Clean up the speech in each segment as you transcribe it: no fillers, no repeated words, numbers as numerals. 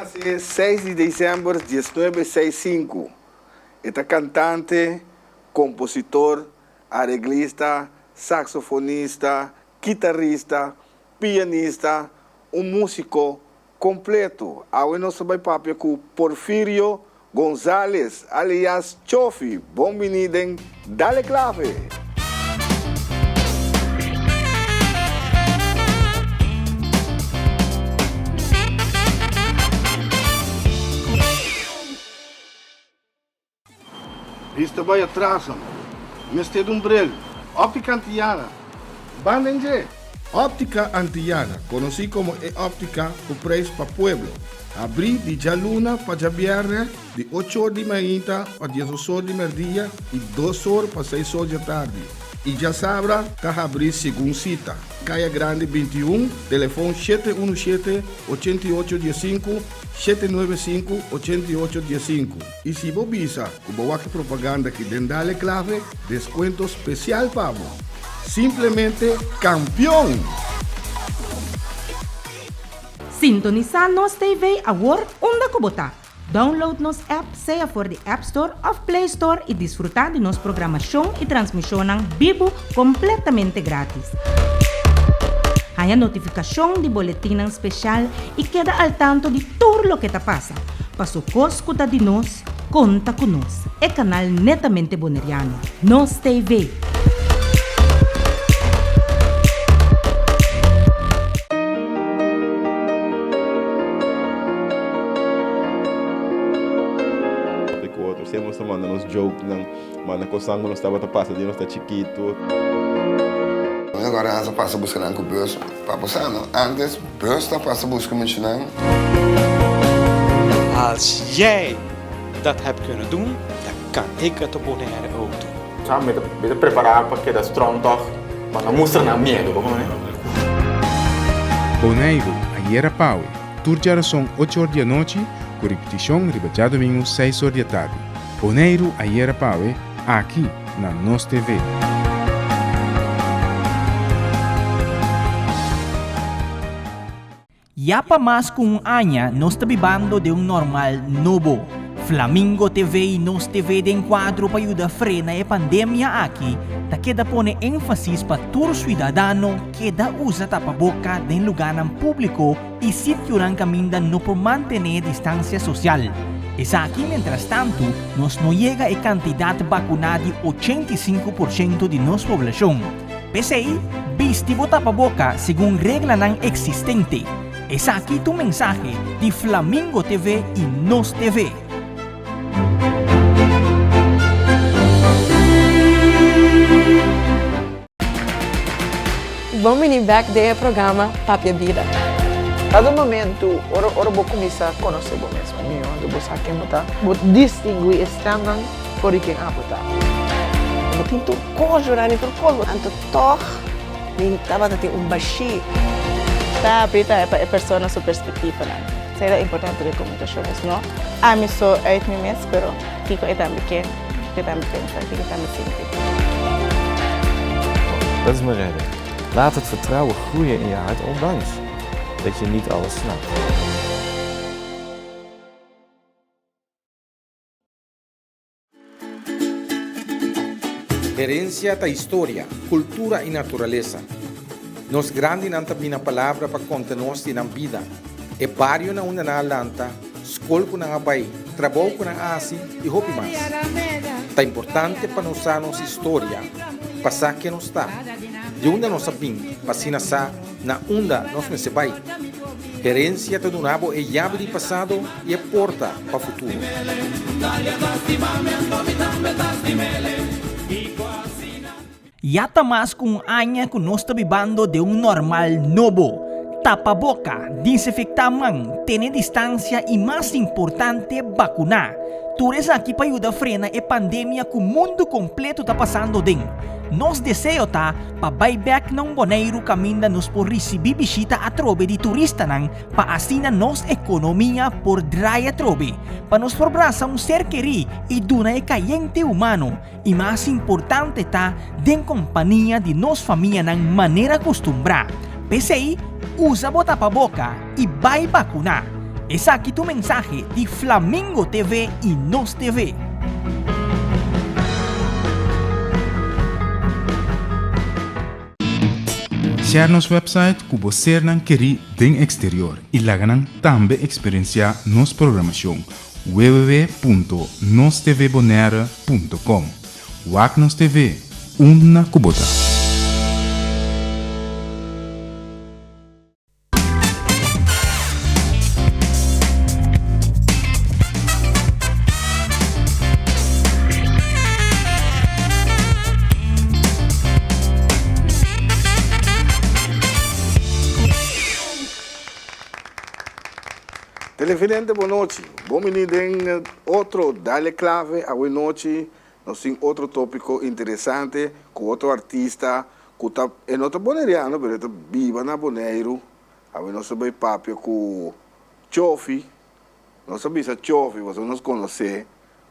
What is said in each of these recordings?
nase seis di december diesnuebe seis sinku. E ta kantante, kompositor, areglista, saksofonista, kitarista, pianista, un músiko kompleto. Awe nos ta bai papia ku Porfirio Gonzalez alias Chofi. Bon bini den Dale Clave! Bista bai atras nan. Mester di un bril. Optica Antillana. Ban den dje! Optica Antillana, conoci como e optica cu prijs pa pueblo, habri di djaluna pa djabierne di ocho or di mainta pa diesdos or di merdia y dos or pa seis or djatardi y djasabra ta habri segun cita. Caya Grandi 21, telefon 717 88 15, 795 88 15. Y si bo bisa cu bo wak e propaganda aki den Dale Clave, descuento special pa bo. Simplemente campeon! Sintonisá Nos TV awor unda ku bo ta. Download nos app sea for di App Store òf Play Store i disfrutá di nos programashon i transmishonnan bibu kompletamente grátis. Haña notifikashon di boletinnan speshal i keda al tanto di tur loke ta pasa. Paso kos ku ta di nos, konta ku nos, e kanal netamente boneriano, Nos TV. Ku otro siempre nos ta manda nos jokenan, manda kosnan ku nos tabata pasa di nos ta chikitu. Agora nan sa pasa buska nan ku bus pa bo sa no antes bus ta pasa buska muchanan. Als jij dat hebt kunnen doen, dan kan ik het op Bonaire ook doen. Sa mi ta mi ta prepará pa keda strong tòg pa no mustra nan miedu bo kono. Boneiru, ayera pawe, tur djarason ocho or di anochi ku ripitishon riba djadumingu seis or di atardi. Boneiru, ayera pawe, aki na Nos TV. Ya pa mas ku un aña nos ta bibando den un normal nobo. Flamingo TV i Nos TV den kuadro pa yuda frena e pandemia aki ta keda pone énfasis pa tur suidadano keda usa tapaboka den lugánan públiko i sitionan kaminda no por mantené distansia sosial. Esaki mientrastantu nos no yega e kantidat bakuná di 85% di nos poblashon. P'esei, bisti bo tapaboka segun reglanan eksistente. Esaki ta un mensahe di Flamingo TV i Nos TV. Bon bini bek den e programa Papia Bida. Kada momentu ora ora bo kuminsá konosé bo mes mihó, anto bo sa ken bo ta, bo distinguí e stèmnan for di ken abo ta. Bo tin tur kos, Jurany, tur kos. Anto tòg mi tabata tin un bashí. Ta abrí tambe pa e persona su perspektivanan. Esei ta importante den komunikashon, es no ami so uit mi mes, pero kiko e tambe ke, kiko e tambe pensa, kiko e tambe sinti. Dat is mijn redding. Laat het vertrouwen groeien in je hart ondanks dat je niet alles snapt. Herencia ta historia, cultura y naturalesa. Nos grandinan ta bina palabra pa conta nos di nan bida, e bario na unda nan a lanta, scol cu nan a bay, trabou cu nan a haci y hopi mas. Ta importante pa nos sa nos historia, pa sa ken nos ta, di unda nos a bin pa asina sa na unda nos mester bai. Herencia ta duna bo e yabi di pasado y e porta pa futuro. Ya ta mas ku un aña ku nos ta bibando den un normal nobo. Tapa boka, disinfektá man, tene distansia i mas importante bakuná. Tur esaki pa yuda frena e pandemia ku mundu kompleto ta pasando den. Nos deseo ta pa bai bèk na un Boneiru kaminda nos por risibí bishita atrobe di turistanan pa asina nos ekonomia por drai atrobe, pa nos por brasa un ser kerí i duna e kayente humano i mas importante ta den kompania di nos famianan manera kustumbrá. P'esei, usa bo tapaboka i bai bakuná! Esaki ta un mensahe di Flamingo TV y Nos TV. Share nos website ku bo sernan kerí den eksterior i laga nan tambe eksperensiá nos programashon www.nostvbonaire.com. Wak nos TV, unda ku bo ta. Televidente bon nochi. Bon bini den otro Dale Clave. Awe nochi nos tin otro topico interesante cu otro artista Ku ta, e no ta boneriano pero e ta biba na Boneiru. Awe nos ta bai papia ku Chofi. Nos a bisa Chofi pasobra nos konos'é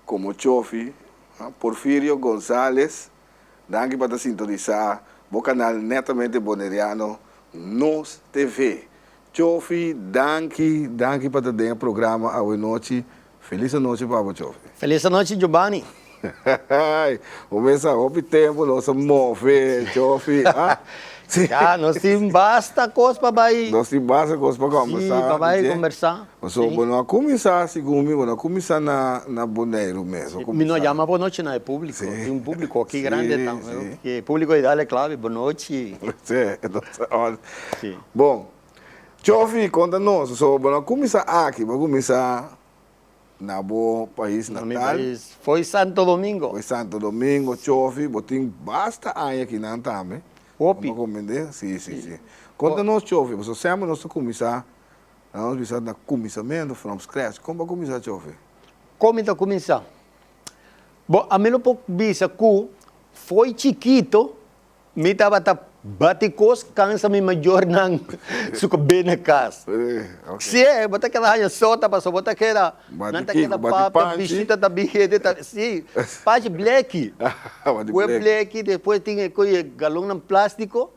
komo Chofi, Porfirio Gonzales. Danki pa ta sintonisá bo kanal netamente boneriano Nos TV. Chofi, danki, danki pa ta den e programa awe nochi. Felis anochi pa bo, Chofi. Felis anochi, Giovanni. Bo mesa hopi tempo nos a move, Chofi, ah? Si. Ya, nos tin basta kos pa bai. Nos tin basta kos pa kombersá. Si, pa bai kombersá. Pasobra bo no a kuminsá, segun mi, bo no a kuminsá na na Boneiru mes. Bo Mi no yama bonochi na e públiko. Tin un públiko aki grande tambe. E públiko di Dale Clave, bonochi. Si, si. Bon, Chofi, konta nos, so bo no a kuminsá aki, bo a kuminsá na bo pais natal. Na mi pais, foi Santo Domingo. Foi Santo Domingo, Chofi, bo tin basta aña akinan tambe. Hopi. Bo komprendé? Si, si, si. Konta nos, Chofi, pasobra semper nos ta kuminsá, nos bisa na kuminsamentu, from scratch. Kon bo a kuminsá, Chofi? Kon mi ta kuminsá? Bo, ami lo por bisa ku foi chikito Mi tabata bati kos kansa mi mayornan su kabé na kas. Sí, bo ta keda haña sota pasobra bo ta keda, nan ta keda papia, bishita ta bin hende ta, sí, pachi bleki, kue bleki, despues tin e koe galonnan plástiko,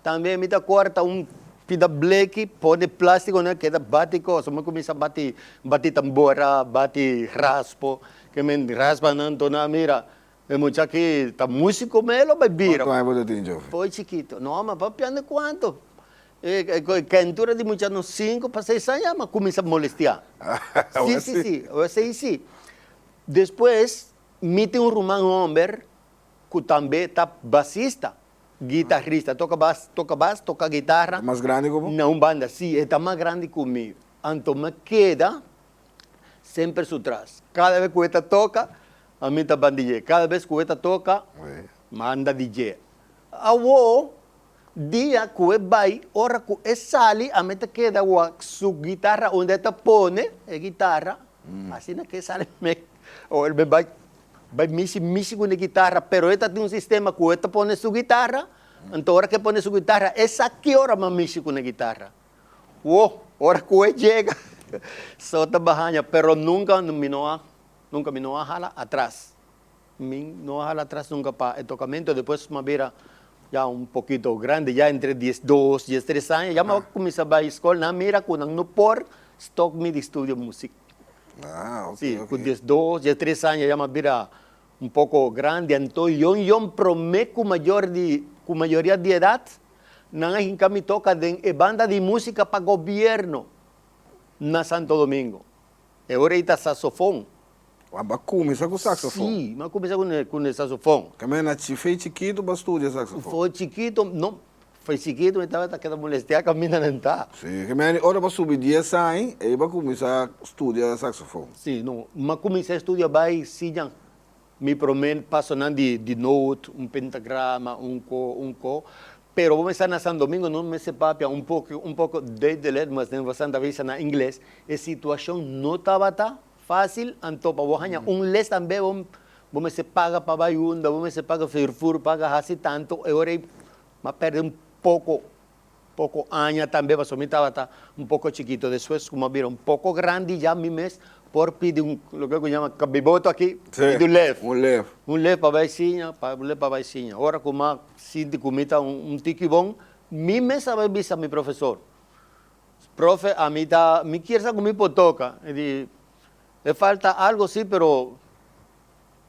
tambe mi ta kòrta un pida bleki pone plástiko nan keda bati kos, mi kuminsá bati, bati tambora, bati raspo, ke men raspa nan to nan mira. E mucha aki ta musico me lo bai bira. Cuanto aña bo ta tin, Jofi? Foi chikito. No, ma papia de cuanto. E caentura di mucha no cinco pa seis aña ma cuminsa molestia. Si, si, si. Esey si. Despues mi tin un ruman homber cu tambe ta basista, guitarrista, toca bas, toca bas, toca guitarra. Ta mas grandi cu bo? Na un banda, si, e ta mas grandi cu mi. Anto mi keda semper su tras. Cada vez cu e ta toca, Ami ta ban di dje. Kada bes ku e ta toka, manda di dje. Awo, dia ku e bai, ora ku e sali, ami ta keda wak su guitarra unda e ta pone e guitarra. Asina ku e sali, mi o el bai bai mishi mishi ku e guitarra, pero e ta tin un sistema ku e ta pone su guitarra, anto ora ku e pone su guitarra, e sa ki ora mi a mishi ku e guitarra. Wo, ora ku e yega, so ta bahaña, pero nunka mi no a Nunka mi no a hala atras. Mi no a hala atras nunka pa e tokamento. Despues mi a bira ya un pokito grandi, ya entre diesdos, diestres aña, ya mi a kuminsá bai skol. Nan a mira ku nan no por stòp mi di studia musik. Si, ku diesdos, diestres aña ya mi a bira un poko grandi. Anto yon yon promé ku mayor di, ku mayoria di edat, nan a hinka mi toka den e banda di musika pa gobièrnu na Santo Domingo. E ora ei ta saxofon. Wa bo a kuminsá ku saxofon? Sí, mi a kuminsá ku e saxofon. Kaminda na chi fei chikitu bo a studia saxofon? Foi chikitu, no, foi chikitu mi tabata keda molestiá kaminda nan ta. Sí, kaminda ora bo a subi dies aña, ei bo a kuminsá studia saxofon. Sí, no, mi a kuminsá studia bai siña mi promé pasonan di noot, un pentagrama, un ko, un ko. Pero bo mester na San Domingo no mester papia un poco un poco duidelijk mas den Santa Vista na ingles e situacion no tabata facil anto pa bo haña un les tambe bo bo mester paga pa bay unda bo mester paga vervoer paga haci tanto e ora ey m'a perde un poco poco aña tambe pasobra mi tabata un poco chikito despues cu m'a bira un poco grandi ya mi mes por pidi un loke cu yama cabiboto aki pidi un lef un lef pa bay siña un lef pa bay siña ora cu m'a Sinti ku mi ta un tiki bon, mi mes a bai bisa mi profesor. Profe, ami ta, mi kier sa ku mi por toka. E di, e falta algo si, pero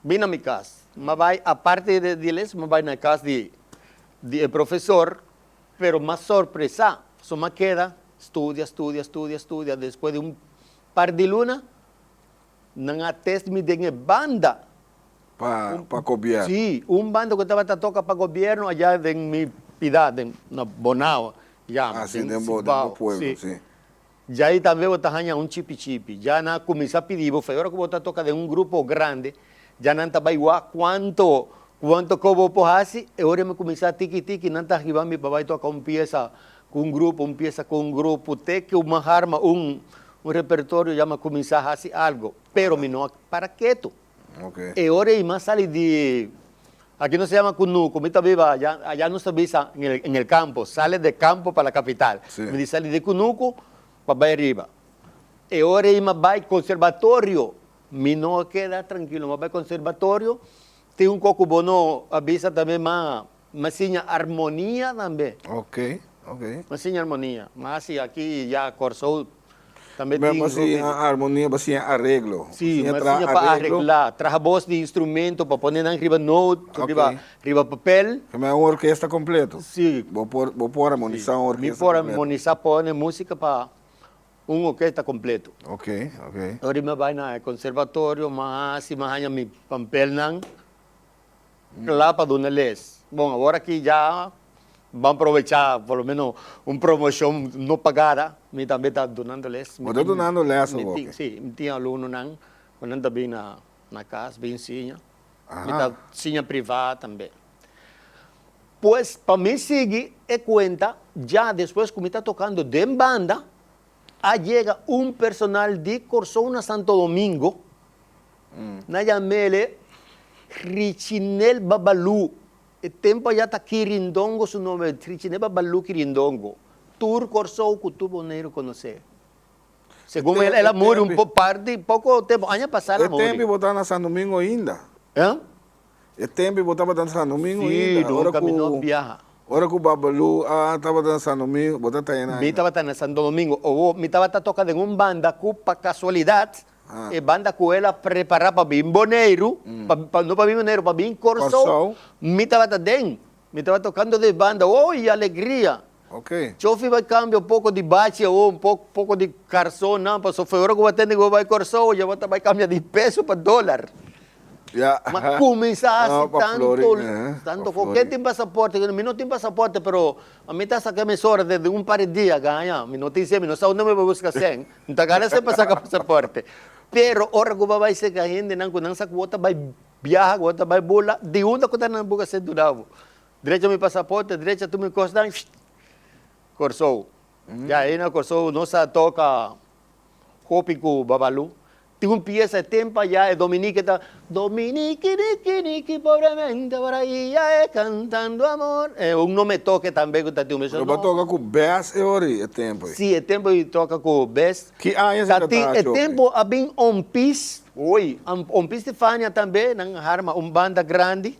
bin na mi kas. Mi a bai, aparte di les, mi a bai na e kas di di e profesor, pero mi a sorpresá, pasobra mi a keda studia, studia, studia, studia. Despues di un par di luna, nan a test mi den e banda. Pa pa gobièrnu. Sí, un banda ku tabata toka pa gobièrnu allá den mi pida, den na Bonao, ya. Ah, sí, den bo, den bo pueblo, sí. Djai tambe bo ta haña un chipi chipi. Dja nan a kuminsá pidi bo, fe ora ku bo ta toka den un grupo grandi, dja nan ta bai wak kuantu, kuantu ko bo por hasi, e ora mi kuminsá tiki tiki nan ta hiba mi pa bai toka un piesa ku un grupo, un piesa ku un grupo, te ku mi a harma un un repertorio dja mi a kuminsá hasi algu, pero mi no a para ketu. E ora ei mi a sali di, aki nos ta yama kunuku, mi ta biba allá, allá nos ta bisa en el, en el campo, sale de campo pa la capital. Mi di sali di kunuku pa bai riba. E ora ei mi a bai conservatorio, mi no a keda trankilo, mi a bai conservatorio, tin un kos ku bo no a bisa tambe, mi a, mi a siña armonia tambe. Mi a siña armonia, mi a hasi aki ya Kòrsou Tambe tin hopi. Bo siña armonia, bo siña areglo. Sí, bo siña pa areglá, traha bos di instrumento pa pone nan riba noot, riba riba papel. Keme un orkesta kompleto. Sí. Bo por bo por armonisá un orkesta Mi por armonisá pone músika pa un orkesta kompleto. Ok, ok. Ora mi a bai na e konservatorio, mi a hasi, mi a haña mi pampelnan. Kla pa duna les. Bon, awor aki ya ban probecha por lo menos un promocion no pagada, mi tambe ta dunando les. Bo ta dunando les awor? Si, mi tin alumnonan cu nan ta bin na cas bin siña. Mi ta siña priva tambe. Pues pa mi sigui e cuenta, ya despues cu mi ta tocando den banda, a yega un personal di Corsou na Santo Domingo, Na yam'ele Richinel Babalú. E tempu ayá ta Kirindongo su nomber, Richinel Babalú Kirindongo. Tur Kòrsou ku tur Boneiru konos'é. Segun el, el a muri un par di poko tempu, aña pasá el a muri. E tempu bo ta na San Domingo ainda? Eh? E tempu bo tabata na San Domingo ainda? Sí, nunka mi no biaha. Ora ku Babalú a tabata na San Domingo, bo ta ta einan Mi ainda? tabata na Santo Domingo. Owo, mi tabata toka den un banda ku pa kasualidat E banda ku el a prepará pa bin Boneiru, pa, no pa bin Boneiru, pa bin Kòrsou, mi tabata den. Mi tabata tokando den e banda. Oy, alegria! Chofi bai kambia un poko di bachi awor, un poko, poko di karsonnan, pasobra ora ku bo a tende ku bo bai Kòrsou, ya bo ta bai kambia di peso pa dólar. Ma kuminsá hasi tantu, tantu kos. Ken tin pasaporte? Mi no tin pasaporte, pero mi ta saka mesora desde un par di dia gaña. Mi no tin sèn, mi no sa unda mi bai buska sèn. Mi ta gana sèn pa saka pasaporte. Pero ora ku bo bai seka hendenan ku nan sa ku bo ta bai biaha, ku bo ta bai bula, di unda ku ta nan buska sèn duna bo? Drecha mi pasaporte, drecha tur mi kosnan, Kòrsou. Ya ei na Kòrsou nos a toka hopi ku Babalu. Tin un pieza e tempo allá e Dominique ta Dominique niki niki pobremente por ahí ya e cantando amor e un no me toque tambe cu ta tin un beso Pero bo toca cu Bes e ora e tempo ei? Si e tempo ei toca cu Bes. Ki aña si ta tin e tempo a bin Ompis oy Ompis Stefania tambe nan harma un banda grandi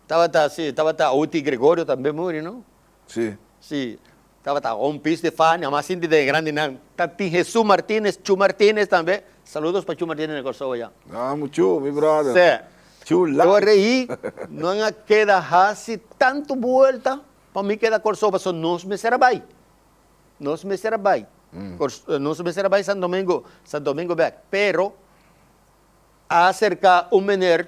tabata si tabata Oti Gregorio tambe muri no. Si. Si Tabata un pis di fania, mas sinti den e grandinan. Ta tin Jesús Martínez, Chu Martínez tambe. Saludos pa Chu Martínez na Kòrsou ayá. Amo Chu, mi brother. Se. Chu la. Ora ei nan a keda hasi tantu buelta pa mi keda Kòrsou pasobra nos mester a bai. Nos mester a bai. Nos mester a bai San Domingo, San Domingo bèk. Pero a aserká un meneer,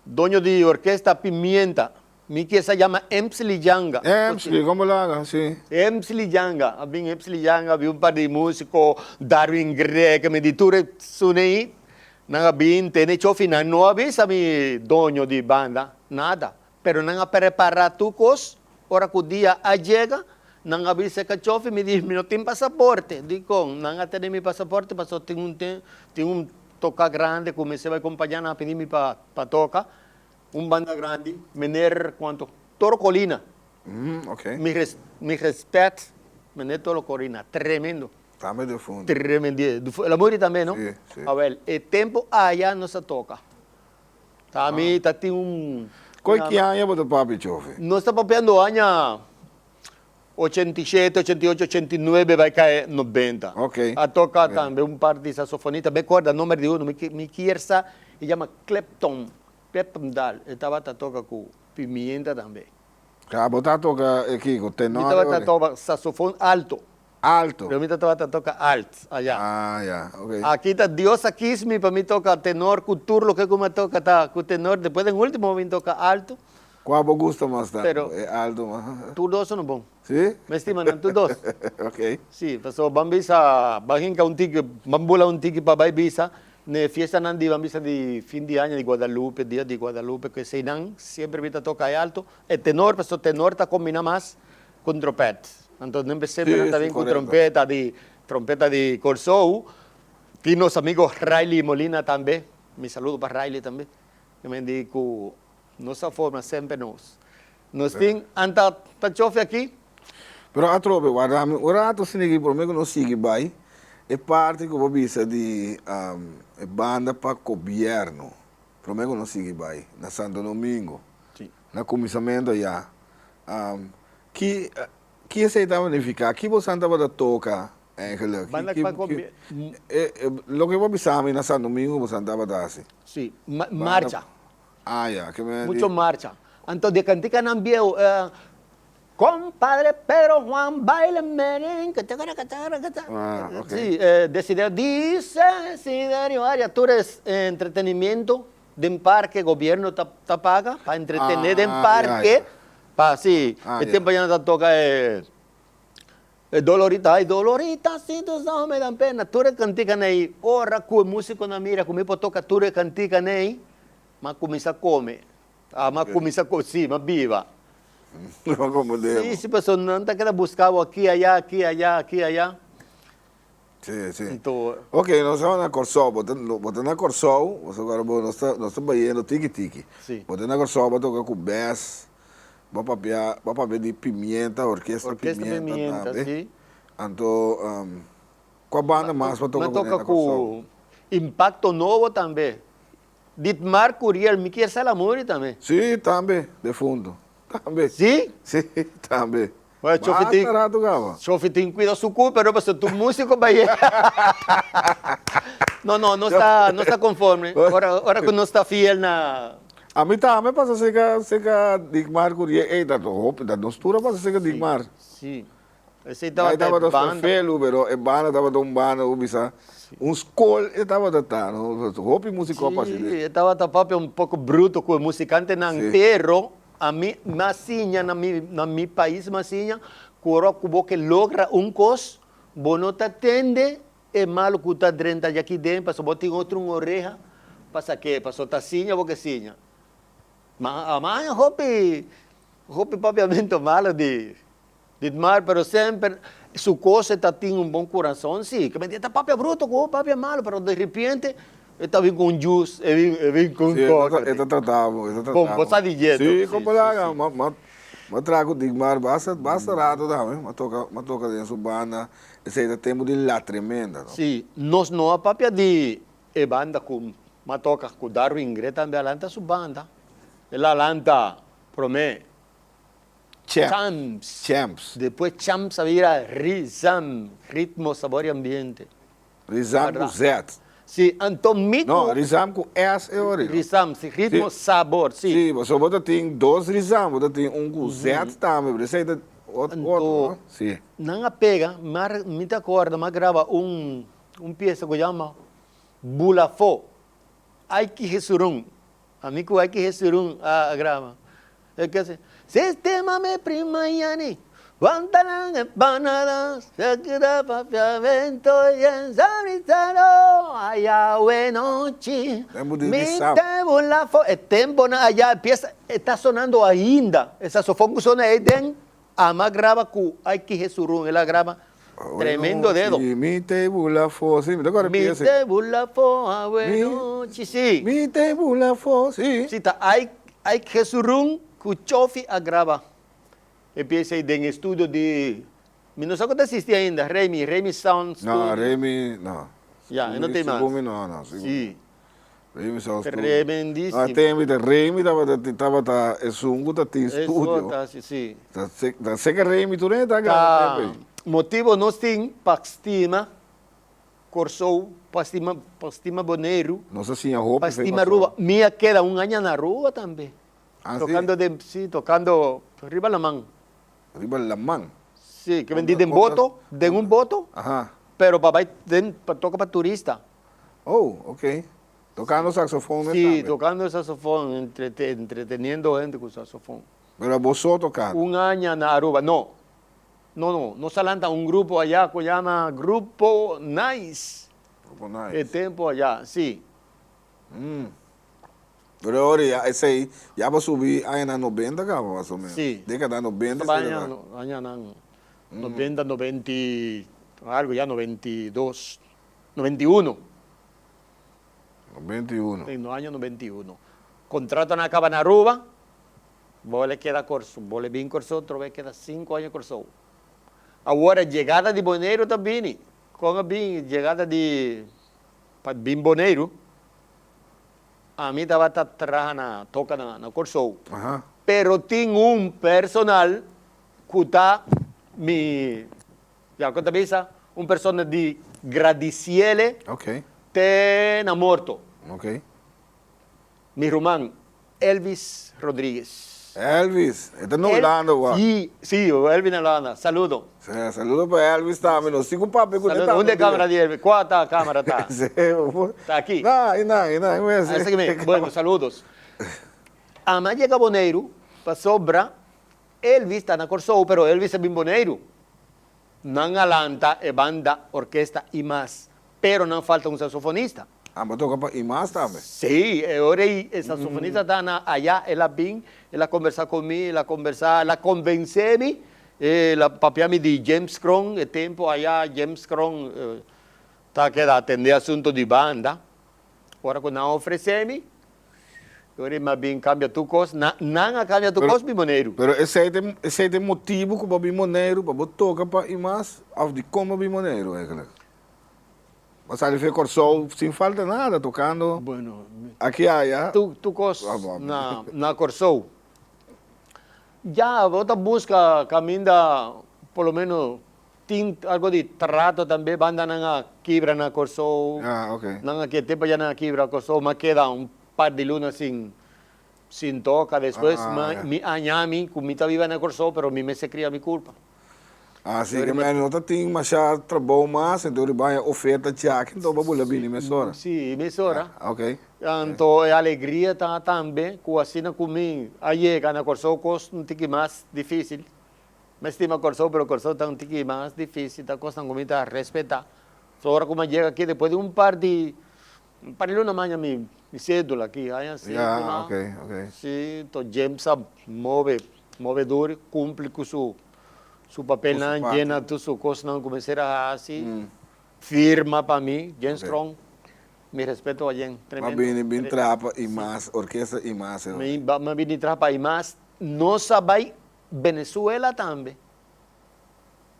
doño di orkesta Pimienta, Mi ke sa yama Emsley Janga. Emsley, como laga, si. Emsley Janga, a bin Emsley Janga, a bin un par di musico, Darwin Greg, mi di tur e sunei, nan a bin tene chofi, nan no a bisa mi doño di banda, nada, pero nan a prepara tur cos, ora cu dia a yega, nan a bisa e cachofi, mi di, mi no tin pasaporte, dicon? Nan a tene mi pasaporte, pasobra tin un tin un toca grande cu mester bay compaña, nan a pidi mi pa toca, Un banda grandi, meneer cuanto? Toro Colina. Ok. Mi res, mi respet, meneer Toro Colina, tremendo. Tambe defunto. Tremendo, el a muri tambe, no? Si, si. Awel, e tempo aya nos a toca. Ta mi ta tin un. Koe ki aña bo ta papia, Chofi? Nos ta papiando aña. 87, 88, 89 bai kai 90. Ok. A toka tambe un par di saxofonista, mi korda nomber di uno, mi kier sa, e yama Clepton, Clepton Daal, e tabata toka ku Pimienta tambe. Ka bo ta toka e kiko, tenor? Mi tabata toka saxofon alto. Alto. Pero mi ta tabata toka alt aya. Ah ya, ok. Aki ta Dios a kis mi pa mi toka tenor ku tur loke ku mi a toka ta ku tenor, despues den ultimo mi toka alto. Kua bo gusta mas tantu? Pero E alto mas? Tur dos no bon. Si? Mi estima nan tur dos. Ok. Si, pasobra ban bisa, ban hinka un tiki, ban bula un tiki pa bai bisa n'e fiestanan di ban bisa di fin di aña di Guadalupe, dia di Guadalupe, ku eseinan siempre mi ta toka e alto, e tenor, pasobra tenor ta kombina mas ku trompet. Anto nan semper nan ta bin ku trompeta di trompeta di Kòrsou. Tin nos amigo Riley Molina tambe, mi saludo pa Riley tambe, ke men di ku nos a forma semper nos. Nos tin anta ta chofe aki. Pero atrobe, warda mi un rato sinigi prome ku nos sigui bai e parti ku bo bisa di e banda pa gobièrnu, prome ku nos sigui bai na Santo Domingo, na kuminsamentu ayá. Ki ki esei ta nifiká? Ki bosan tabata toka eigenlijk? Banda Ki pa ki gobier. e e loke bo bisa mi na Santo Domingo bosan tabata hasi? Sí, Banda marcha. Ah ya, ke men di. Mucho marcha. Anto di kantikanan bieu, Compadre Pedro Juan baila merengue, tacaracataraca. Ah, ok. Sí, Desiderio, dice Desiderio Arias, tur es entretenimiento den parke, gobierno ta ta paga pa entretene den Ah, ya, parke. ya. Pa si, Ah, e ya. tempo ya nan ta toca e e Dolorita, ay Dolorita si tus ojos me dan pena, tur e canticanan ey, ora cu e musiconan mira cu mi por toca tur e canticanan ey, m'a cuminsa come, ah m'a cuminsa co, si, m'a biba. No comprende. Si, si, pasobra nan ta keda busca bo aki, aya, aki, aya, aki, aya. Sí, sí. Anto. Ok, nos ta na Kòrsou, bo ta, bo ta na Kòrsou, pasobra bo, nos ta, nos ta bayendo tiki tiki. Sí. Bo ta na Kòrsou, bo a toka ku Bes, bo a papia, bo a papia di Pimienta, Orkesta Orkesta Pimienta Pimienta, tambe. sí. Anto, kua banda mas bo a toka Mi a kuné toka na Kòrsou? ku Impacto Nobo tambe. Ditmar Curiel, mi kier sa el a muri tambe. Sí, tambe, defunto. Tambe. Sí? Sí, tambe. Bueno, Chofi tin, Basta rato caba. Chofi tin cuida su cu, pero pasobra tur musico bay. No, no, no sta, no sta conforme. Ora, ora cu no sta fiel na. A mi tambe pasa cerca, cerca Digmar Curiel. Ey, dat hopi, dat nos tur a pasa cerca Digmar. Sí. Esey Ay tabata e tabata banda. ferfelu, pero e banda tabata un banda cu bisa, un scol e tabata ta, no? Hopi musico a pasa Sí, den. e tabata papia un poco bruto cu e musicantenan, Sí. pero Ami m'a siña na mi na mi pais m'a siña ku ora ku bo ke logra un kos bo no ta tende e malu ku ta drenta djaki den pasobra bo tin otro un oreha pa sak'é pasobra ta siña bo ke siña. Ma a haña hopi hopi papiamentu malu di Ditmar pero semper su kos e ta tin un bon kurason si, ke menti e ta papia bruto ku bo papia malu pero de repente e ta bin ku un jus e bin e bin ku un koka. Si e ta trata bo e ta trata bo. Bon bo sa di dje Si kon por laga ma ma ma traha ku Ditmar basta basta rato tambe ma toka ma toka den su banda esei ta tempu di la tremenda no. Si nos no a papia di e banda ku ma toka ku Darwin Gre tambe a lanta su banda el a lanta prome Champs. Champs. Despues Champs a bira Rizam, Ritmo, Sabor y Ambiente. Rizam cu Z. Si, anto mi cu. No, Rizam cu S e ori. Rizam, si, Ritmo, Sabor, si. Si, pasobra bo ta tin dos Rizam, bo ta tin un cu Z tambe, pero esey ta otro, no? Si. Nan a pega, mi ta acorda, mi a graba un pieza cu yama Bulafó, Ay ki Jesurún. Ami ku aki Jesurún a graba. E ke si, Sistema me prima yani, Guantanan empanadas, se keda papiamento y ensabrizado, aya nochi, mi te bula fo. E temponan aya e pieza e ta sonando ainda. E saxofon ku sona ei den Ama graba ku Aiki Jesurún, el a graba tremendo dedo. Si, mi te bula fo, si, mi ta kore Mi pieza. te bula fo, awe nochi, si. Mi te bula fo, si. Si, ta Aiki Jesurún ku Chofi a graba e pieza ei den estudio di, mi no sa ku ta existi ainda, Remy, Remy Sound Studio. No, Remy, no. Ya, e no tin mas. Segun mi no, no, segun mi. Si. Remy Sound Studio. Tremendísimo. No, tempo ta Remy tabata tabata esun ku ta tin studio. Eso ta si, si. Ta ta seka Remy tur hende ta graba tempo ei. Motibo nos tin pa stima Kòrsou, pa stima pa stima Boneiru. Nos a siña hopi Pa stima Aruba. Mi a keda un aña na Aruba tambe. Ah si? Tokando den si, tokando riba laman. Riba laman? Si, ke bendí den boto, den un boto. Aha. Pero pa bai den pa toka pa turista. Oh, ok. Tocando saxofon mes Sí, tambe? tocando saxofon, entrete, entreteniendo hende cu saxofon. Pero abo so tocando? Un aña na Aruba, no. No, no, nos a lanta un grupo allá cu yama Grupo Nice. Grupo Nice. E tempo allá, sí. Mm. Pero ahora ya esey ya bo subi añanan nobenta caba mas o menos. Sí. Decada nobenta Estaba esey aña, ta. añanan nobenta, nobenta y algo ya, nobenta y dos. 91. 91. Den no aña 91. Contratonan a caba na Aruba, bo le keda Corsou, bo le bin Corsou, otro vez keda cinco aña Corsou. Awor e yegada di Boneiru ta bini, con a bin yegada di pa bin Boneiru, ami tabata traha na toca na Corsou. Pero tin un personal cu ta mi Ya cu ta bisa un persona di gradiciele te na morto. Mi ruman Elvis Rodriguez. Elvis, e ta na Hulanda wak. Si, si, Elvis na Hulanda. Saludo. Si, saludo pa Elvis tambe. Nos tin cu papia cu ne tambe. Unda e camera di Elvis? Cua ta camera ta? Si. Ta aki? No, einan, einan. Esaki mi. Bueno, saludos. Ami a yega Boneiru pasobra Elvis ta na Kòrsou pero Elvis a bin Boneiru. Nan a lanta e banda, orkesta i mas, pero nan falta un saxofonista. Amba toka pa i mas tambe? Sí, e ora ei e saxofonista ta na aya, el a bin, el a kombersá ku mi, el a kombersá, el a konvensé mi, el a papia mi di James Kroon, e tempu aya James Kroon ta keda atendé asuntu di banda. Ora ku nan a ofresé mi, Ora mi a bin cambia tur cos, nan a cambia tur cos bin Boneiru. Pero esey ta esey ta e motibu ku bo bin Boneiru pa bo toka pa i mas of dikon bo bin Boneiru eigenlijk? Bo sali for Kòrsou sin falta nada tokando aki aya. Tur kos na na Kòrsou. Ya bo ta buska kaminda por lo menos Tin algo di trato tambe, banda nan a kibra na Kòrsou, nan a ke tempo ya nan a kibra Kòrsou, m'a keda un par di luna sin sin toka, despues mi aña mi ku mi ta biba na Kòrsou pero mi mester kria mi kurpa. Ah si ke mi no ta tin masha trabou mas, enton riba haña oferta djaki enton bo bula bini mesora. Si, mesora. Anto e alegria ta tambe ku asina ku mi a yega na Kòrsou kos un tiki mas difisil. Mi stima Kòrsou pero Kòrsou ta un tiki mas difísil, ta kosnan ku mi ta respetá. So ora ku mi a yega aki despues di un par di un par di luna mi haña mi sédula aki, haña sédula. Sí, to James a move, move duru, kumpli ku su su papelnan, yena tur su kosnan ku mester a hasi, firma pa mi, James Kroon, mi respeto a James, tremendo. Mi a bini bin traha pa Imas, orkesta Imas. Mi a bini traha pa Imas, nos a bai Venezuela tambe.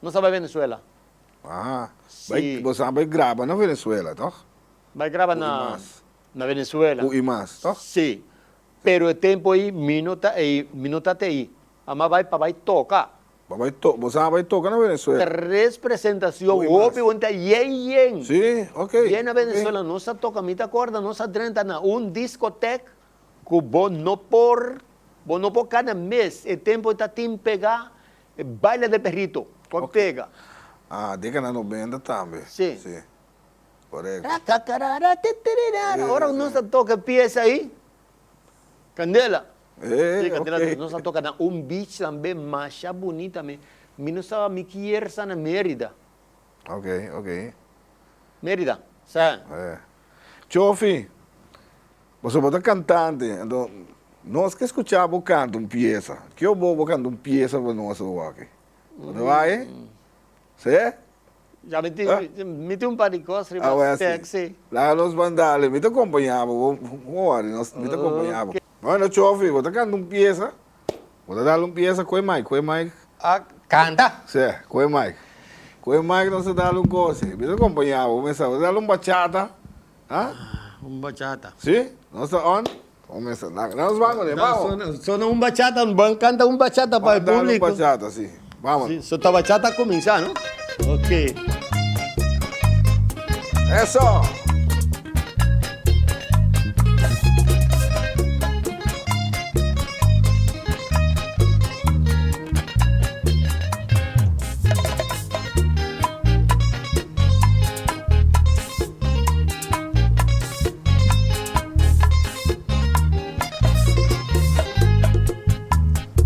Nos a bai Venezuela. Ah, bai, bo sa bai graba na Venezuela, toch? Bai graba na, na Venezuela. Ku Imas, toch? Sí. Pero e tempo ei mi no ta ei, mi no ta te ei. Ama bai pa bai toka. Pa bai to, bo sa bai toka na Venezuela. Tres presentacion, hopi won ta yen yen. Sí, ok. Yen na Venezuela, nos a toka, mi ta korda nos a drenta na un discoteca Ku bo no por, bo no por kana mes, e tempo ta tin pega e baile del perrito, ku a pega. Ah, dekada nobenta tambe. Si. Si, korekto. Ora ku nos ta toka e piesa ei, kandela. Eh, Si, kandela, ok. nos a toka na un beach tambe masha bunita mi, mi no saba mi kier sa na Merida. Ok, ok. Merida, sa. Eh. Chofi, Pasobra bo ta kantante, anto nos ke skuchá bo kanta un piesa. Kio bo bo kanta un piesa pa nos awor aki? Bo ta bai? Sí? Ya mi tin, mi tin un par di kos riba stek, sí. Laga nos ban dale, mi ta kompañá bo, bo wòri, nos, mi ta kompañá bo. Bueno, Chofi, bo ta kanta un piesa, bo ta dal un piesa, koe mic, koe mic. A kanta? Sí, koe mic. Koe mic nos ta dal un kos, mi ta kompañá bo, bo mester sa, bo ta dal un bachata, ha? Un bachata. Si? Nos ta on? Comenzá. Nos ban con vamos. Sona un bachata, ban canta un bachata pa el público. Un bachata, sí. Vamos. Sí, so ta bachata comenzá, no? Ok. Eso.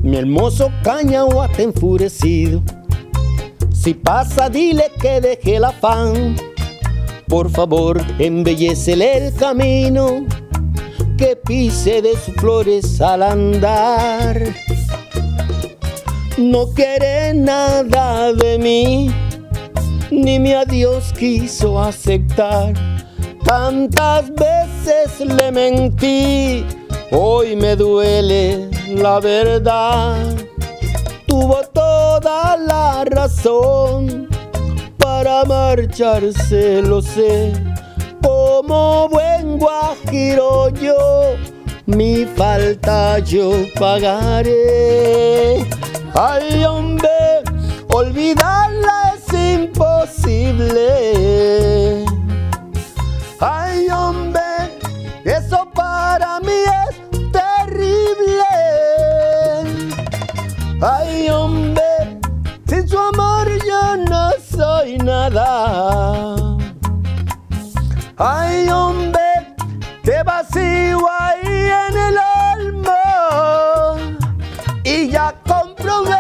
Mi hermoso cañaguate enfurecido. Si pasa, dile que deje el afán. Por favor, embellécele el camino, que pise de sus flores al andar. No quiere nada de mí, ni mi adiós quiso aceptar. Tantas veces le mentí, hoy me duele la verdad. Tuvo toda la razón para marcharse, lo sé. Como buen guajiro yo, mi falta yo pagaré. Ay, hombre, olvidarla es imposible. Ay, hombre, eso para mí es terrible. Ay, hombre, sin su amor yo no soy nada. Ay, hombre, qué vacío hay en el alma. Y ya comprobé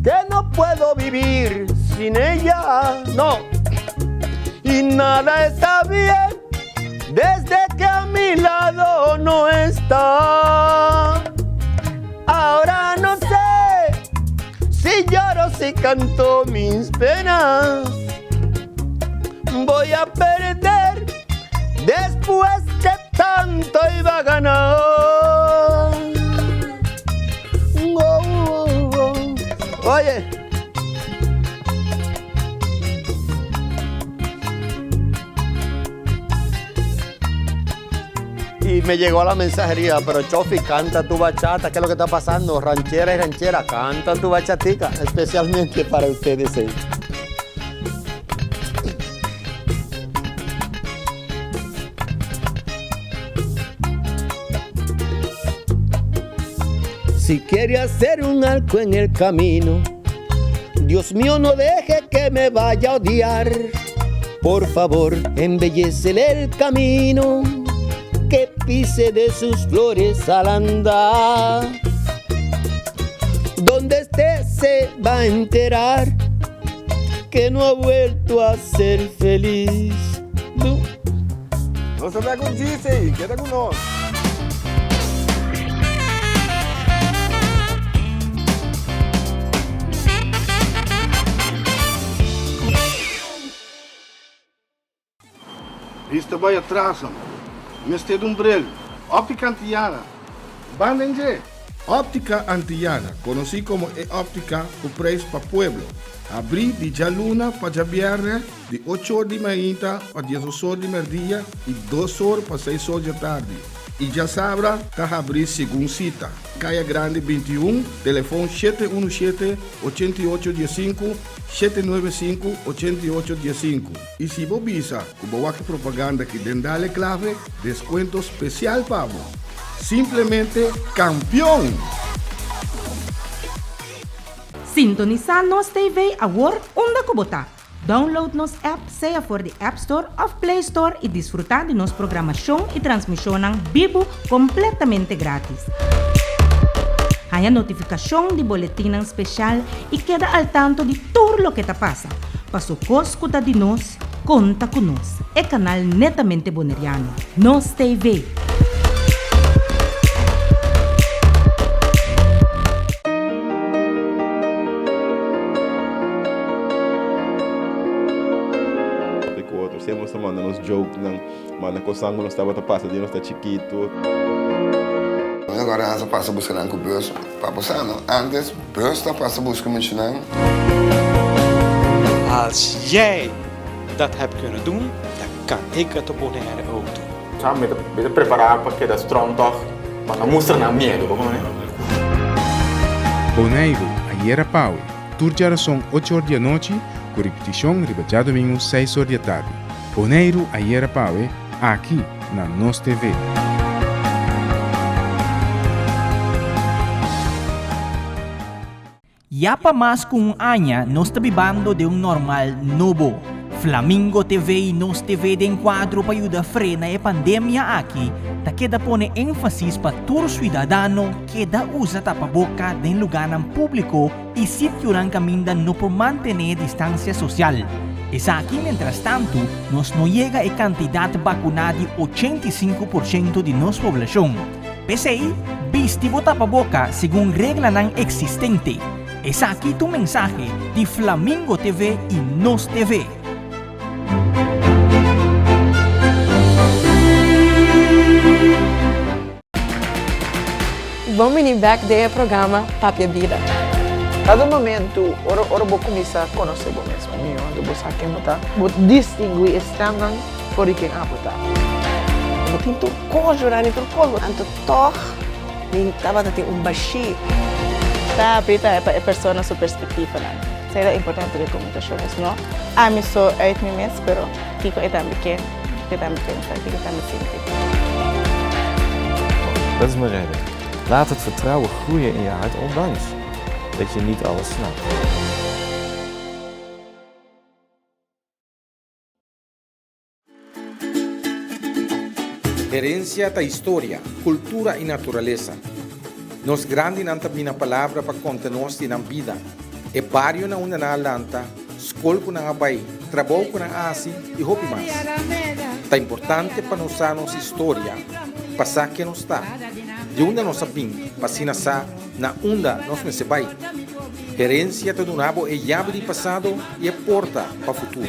que no puedo vivir sin ella. No. Y nada está bien desde que a mi lado no está. Ahora no sé si lloro, si canto mis penas. Voy a perder después que tanto iba a ganar. Oh, oh, oh. Oye. Y me llegó la mensajería, pero Chofi, canta tu bachata, ¿qué es lo que está pasando? Ranchera y ranchera, canta tu bachatica, especialmente para ustedes. Eh. Si quiere hacer un arco en el camino, Dios mío, no deje que me vaya a odiar. Por favor, embellécele el camino, que pise de sus flores al andar. Donde esté se va a enterar que no ha vuelto a ser feliz. No. No se vea con chiste, queda con nos. Bista bai atras, Mester di un bril. Optica Antillana. Ban den dje! Optica Antillana, konosí komo e optica ku preis pa pueblo, habrí di djaluna pa djabièrnè di ocho or di mainta pa diesdos or di mèrdia i dos or pa seis or djatardi i djasabra ta habrí segun sita. Kaya Grandi 21, telefon 717 88 15, 795 88 15. I si bo bisa ku bo wak e propaganda aki den Dale Clave, deskuento spesial pa bo. Simplemente kampion! Sintonisá Nos TV awor unda ku bo ta. Download nos app sea for di App Store òf Play Store i disfrutá di nos programashon i transmishonnan bibu kompletamente grátis. Haña notifikashon di boletinnan speshal i keda al tanto di tur loke ta pasa. Paso kos ku ta di nos, konta ku nos. E kanal netamente boneriano. Nos TV. Ku otro siempre nos ta manda nos jokenan, manda kosan ku nos tabata pasa dia nos ta chikitu. Agora a pasa buska nan ku bus pa bo sa no antes bus ta pasa buska muchanan. Als jij dat hebt kunnen doen, dan. kan ik het op Bonaire ook doen. Sa, mi ta mi ta prepará pa keda strong tòg, pa no mustra nan miedu, bo kono? Boneiru, ayera pawe, tur djarason ocho or di anochi, ku ripitishon riba djadumingu seis or di atardi. Boneiru, ayera pawe, aki na Nos TV. Ya pa mas ku un aña nos ta bibando den un normal nobo. Flamingo TV i Nos TV den kuadro pa yuda frena e pandemia aki ta keda pone énfasis pa tur suidadano keda usa tapaboka den lugánan públiko i sitionan kaminda no por mantené distansia sosial. Esaki mientrastantu nos no yega e kantidat bakuná di 85 porshento di nos poblashon. P'esei, bisti bo tapaboka segun reglanan eksistente. Esaki ta un mensahe di Flamingo TV i Nos TV. Bon bini bek den e programa Papia Bida. Kada momento ora ora bo kuminsá konosé bo mes mihó, anto bo sa ken bo ta, bo distinguí e stemnan for di ken abo ta. Bo tin tur kos, Jorani, tur kos. Anto tòg mi tabata tin un bashí. Ta habrí tambe pa e persona su perspektivanan. Esei ta importante den komunikashon, es no ami so uit mi mes, pero kiko e tambe ke, kiko e tambe pensa, kiko e tambe sinti. Dat is mijn reden. Laat het vertrouwen groeien in je hart ondanks dat je niet alles snapt. Herencia ta historia, cultura y naturalesa. Nos grandinan ta bina palabra pa conta nos di nan bida, e bario na unda nan a lanta, scol cu nan a bay, trabou cu nan a haci y hopi mas. Ta importante pa nos sa nos historia, pa sa ken nos ta, di unda nos a bin pa asina sa na unda nos mester bay. Herencia ta duna bo e yabi di pasado y e porta pa futuro.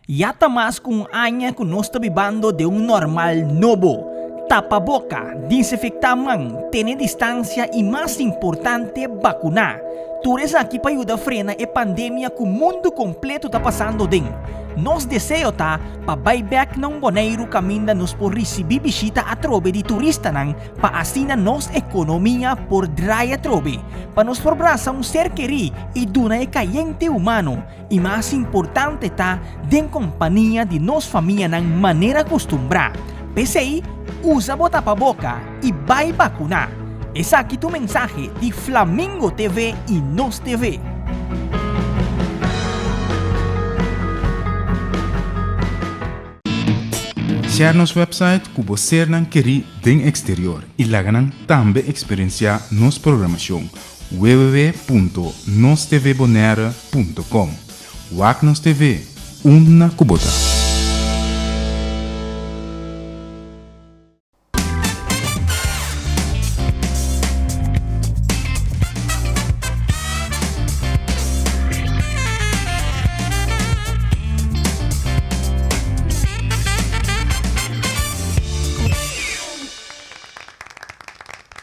Ya ta mas ku un aña ku nos ta bibando den un normal nobo. Tapa boka, disinfektá man, tene distansia i mas importante bakuná. Tur esaki pa yuda frena e pandemia ku mundu kompleto ta pasando den. Nos deseo ta pa bai bèk na un Boneiru kaminda nos por risibí bishita atrobe di turistanan pa asina nos ekonomia por drai atrobe, pa nos por brasa un ser kerí i duna e kayente humano i mas importante ta den kompania di nos famianan manera kustumbrá. P'esei, usa bo tapaboka i bai bakuná. Esaki ta un mensahe di Flamingo TV i Nos TV. Share nos website ku bo sernan kerí den eksterior i laga nan tambe eksperensiá nos programashon www.nostvbonaire.com Wak nos TV, unda ku bo ta.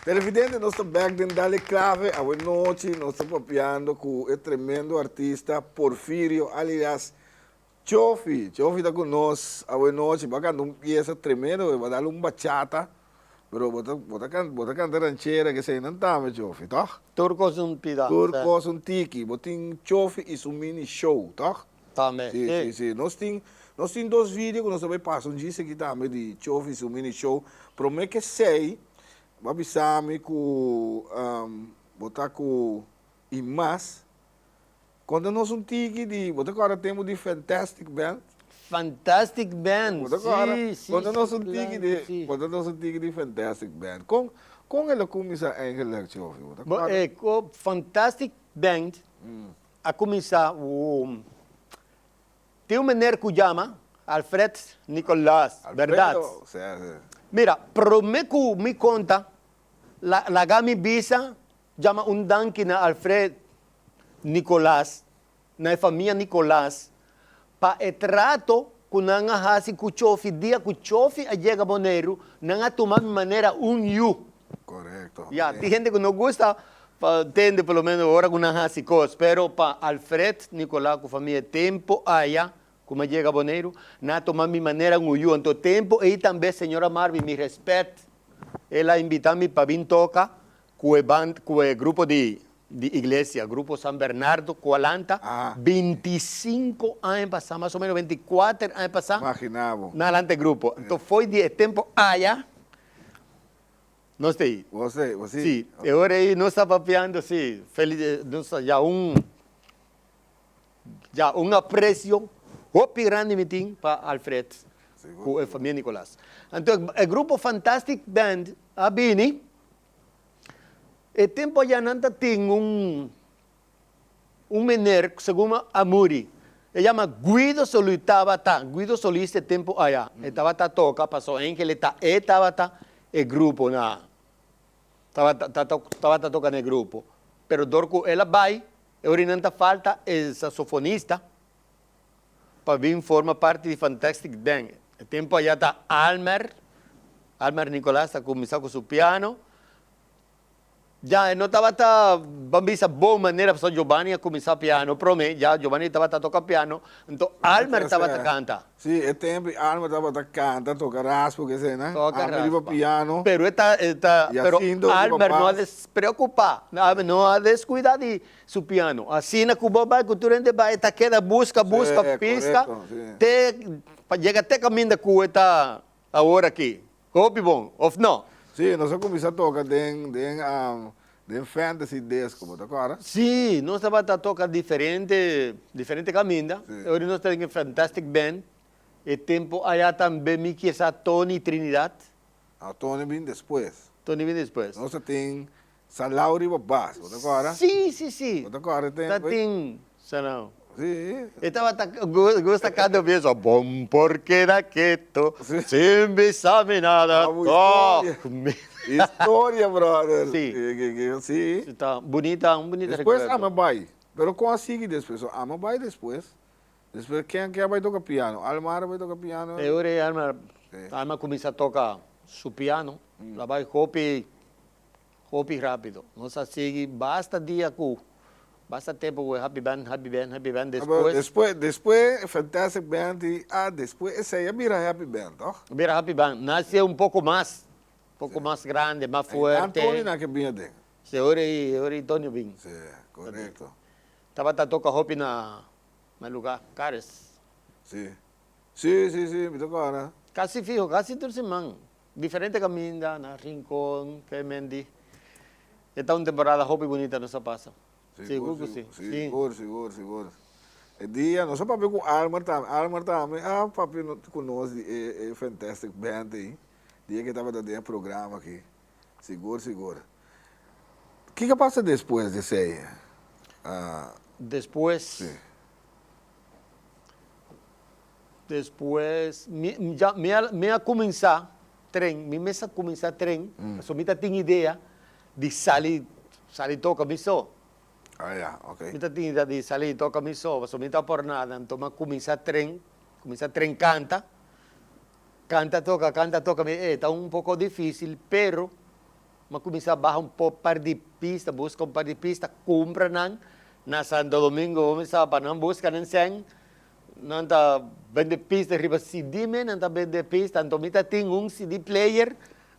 Televidente nos ta bek den Dale Clave awe nochi nos ta papiando cu e tremendo artista Porfirio alias Chofi. Chofi ta cu nos awe nochi bo a canta un pieza tremendo bo a dal un bachata pero bo ta bo ta bo ta canta ranchera kesey nan tambe Chofi toch? Tur cos un pida. Tur cos un tiki bo tin Chofi y su mini show toch? Tambe, Si, si, si. Nos tin, nos tin dos video ku nos ta bai pasa un djis aki tambe di Chofi su mini show. Promé ke esei, bo a bisa mi ku bo ta ku i mas. Konta nos un tiki di, bo ta kòrda tempu di Fantastic Band? Fantastic Band, Bo ta kòrda? si, si, Konta nos si, un tiki klaru, di, si. konta nos un tiki di Fantastic Band. Kon, kon el a kuminsá eigenlijk, Chofi? Bo ta Bo, kòrda? e, ko Fantastic Band a kuminsá Tin un meneer ku yama Alfred Nicolaas, bèrdat? Alfredo, sí, sí. Mira, promé ku mi konta, laga mi bisa yama un danki na Alfred Nicolaas, na e famia Nicolaas, pa e trato ku nan a hasi ku Chofi. Dia ku Chofi a yega Boneiru, nan a tuma mi manera un yu. Korekto. Ya, tin hende ku no gusta. Pa tende por lo menos ora ku nan hasi kos. Pero pa Alfred Nicolau ku famia e tempo aya ku mi a yega Boneiru, nan a tuma mi manera un yu. Anto tempo ei tambe señora Marvin, mi respet, el a invita mi pa bin toka ku e band, ku e grupo di di iglesia, Grupo San Bernardo ku a lanta 25 aña pasá, mas o menos 24 aña pasá, Imagina bo. nan a lanta e grupo. Anto foi di e tempo aya Nos ta ei. Bo ta ei, bo si. Si, e ora ei nos ta papiando, si, feliz, nos ta ya un, ya un aprecio hopi grandi mi tin pa Alfred cu e famia Nicolas. Anto e grupo Fantastic Band a bini, e tempo aya nan ta tin un, Un meneer segun a muri, e yama Guido Solui tabata, Guido Solis e tempo aya, e tabata toca paso Angel e ta e tabata e grupo na, tabata tabata toca na e grupo, pero dor cu el a bay e ora nan ta falta e saxofonista pa bin forma parti di Fantastic Band, e tempo aya ta Almer, Almer Nicolas ta cuminsa cu su piano. Ya e no tabata ban bisa bon manera pasobra Giovanni a kuminsá piano promé, ya Giovanni tabata toka piano, anto Almer tabata kanta. Sí, e tempu Almer tabata kanta, toka raspa ku esei nan, Toka Almer riba raspa. piano. Pero e ta, e ta, pero Jacinto riba Almer no a bas. despreokupá, Almer no a deskuidá di su piano. Asina ku bo bai ku tur hende bai e ta keda buska, buska Sí, pista korekto, sí. te pa yega te kaminda ku e ta awor aki. Hopi bon, of no? Sí, nos a kuminsá toka den den den fantasy disco, bo ta kòrda? Sí, nos tabata toka diferente diferente kaminda. Sí. Ora nos ta den e Fantastic Band, e tempu aya tambe mi kier sa Tony Trinidad. Ah, Tony bin despues. Tony bin despues. Nos ta tin Salao riba bas, bo ta kòrda? Sí, sí, sí. Bo ta kòrda e tempu Ta ei? tin Salao. Sí. E tabata gusta kanta bien so, Bon por keda keto, sin bisa mi nada, Abo tòg mi. Historia, brother. Sí. Sí. Sí, ta bunita, un bunita Despues rekuerdo. ami a bai, pero kon a sigui despues? So ami a bai despues. Despues ken ke a bai toka piano? Almar a bai toka piano? E ora ei Almar, Almar a kuminsá toka su piano, la bai hopi Hopi rapido. Nos a sigui basta dia cu, basta tempo cu e Happy Band, Happy Band, Happy Band, despues. Despues, despues Fantastic Band y, ah, despues esey a bira Happy Band, toch? A bira Happy Band. Nan hacié un poco mas, poco mas grande, mas fuerte. Antonio nan ke bin aden. Si, ora y, ora y Tonio bin. Si, correcto. Tabata toca hopi na, na lugar, Cares. Si. Si, si, si, mi ta corda. Casi fiho, casi tur siman. Diferente caminda na Rincon, Kemendi. E ta un temporada hopi bunita nos a pasa. Sigur cu si. Sigur, sigur, sigur. E dia nos a papia cu Almer tambe. Almer tambe a papia cu nos di e Fantastic Band ey. Dia cu e tabata den e programa aki. Sigur, sigur. Kico a pasa despues di esey? Despues? Si. Despues mi ya mi a mi a cuminsa tren, mi mes a cuminsa tren, pasobra mi ta tin idea di sali sali toca mi so. Ah ya, ok. Mi ta tin idea di sali toca mi so, pasobra mi ta por nada, anto mi a cuminsa tren, cuminsa tren canta, canta toca, canta toca, mi di, eh, ta un poco dificil, pero mi a cuminsa baha un po par di pista, busca un par di pista, cumpra nan na Santo Domingo, bo mi sa pa nan busca nan sèn. Nan ta bende pista riba CD me, nan ta bende pista, anto mi ta tin un CD player,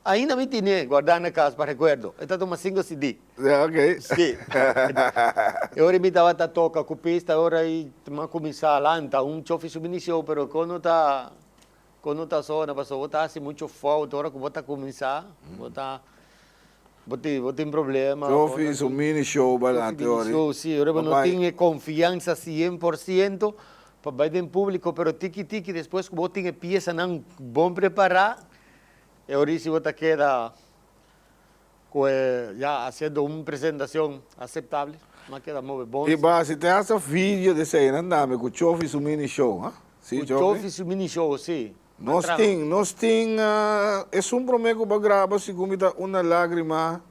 ainda mi tine guardá na kas pa rekuerdo, e ta tuma sinku CD. Ya, ok. Sí. E ora mi tabata toka ku pista, e ora ei mi a kuminsá lanta un chofi su mini show, pero kono ta, kono ta sona, pasobra bo ta hasi muchu fout ora ku bo ta kuminsá, bo ta. Bo tin, bo tin problema. Chofi su mini show bai Chofi lante mini ori. show, si. Ora bo no tin e confiansa 100% pa bai den publico, pero tiki tiki despues cu bo tin e piesanan bon prepara, e ori si bo ta keda cu e, ya, haciendo un presentacion aceptable, no a keda move bon. I basi te hasta video di eseinan tambe cu Chofi su mini show, ha? Si, Cu Chofi? Chofi su mini show, si. Nos tin, nos tin esun prome ku bo graba segun mi ta Una lagrima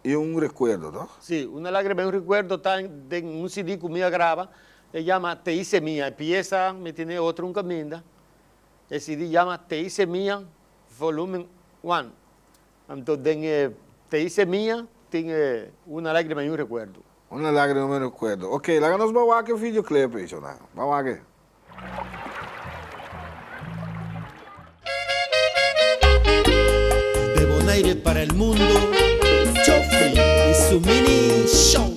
y un recuerdo, toch? Sí, Una lagrima y un recuerdo ta den un CD ku mi a graba, e yama Te hice mia, e piesa mi tene otro un kaminda, e CD yama Te hice mia volumen one, anto den e Te hice mia. tin e Una lágrima y un recuerdo. Una lágrima y un recuerdo. Ok, laga nos bai wak e videoclip ei, shona. Ban wak e. De Bonaire para el mundo, Chofi y su mini show.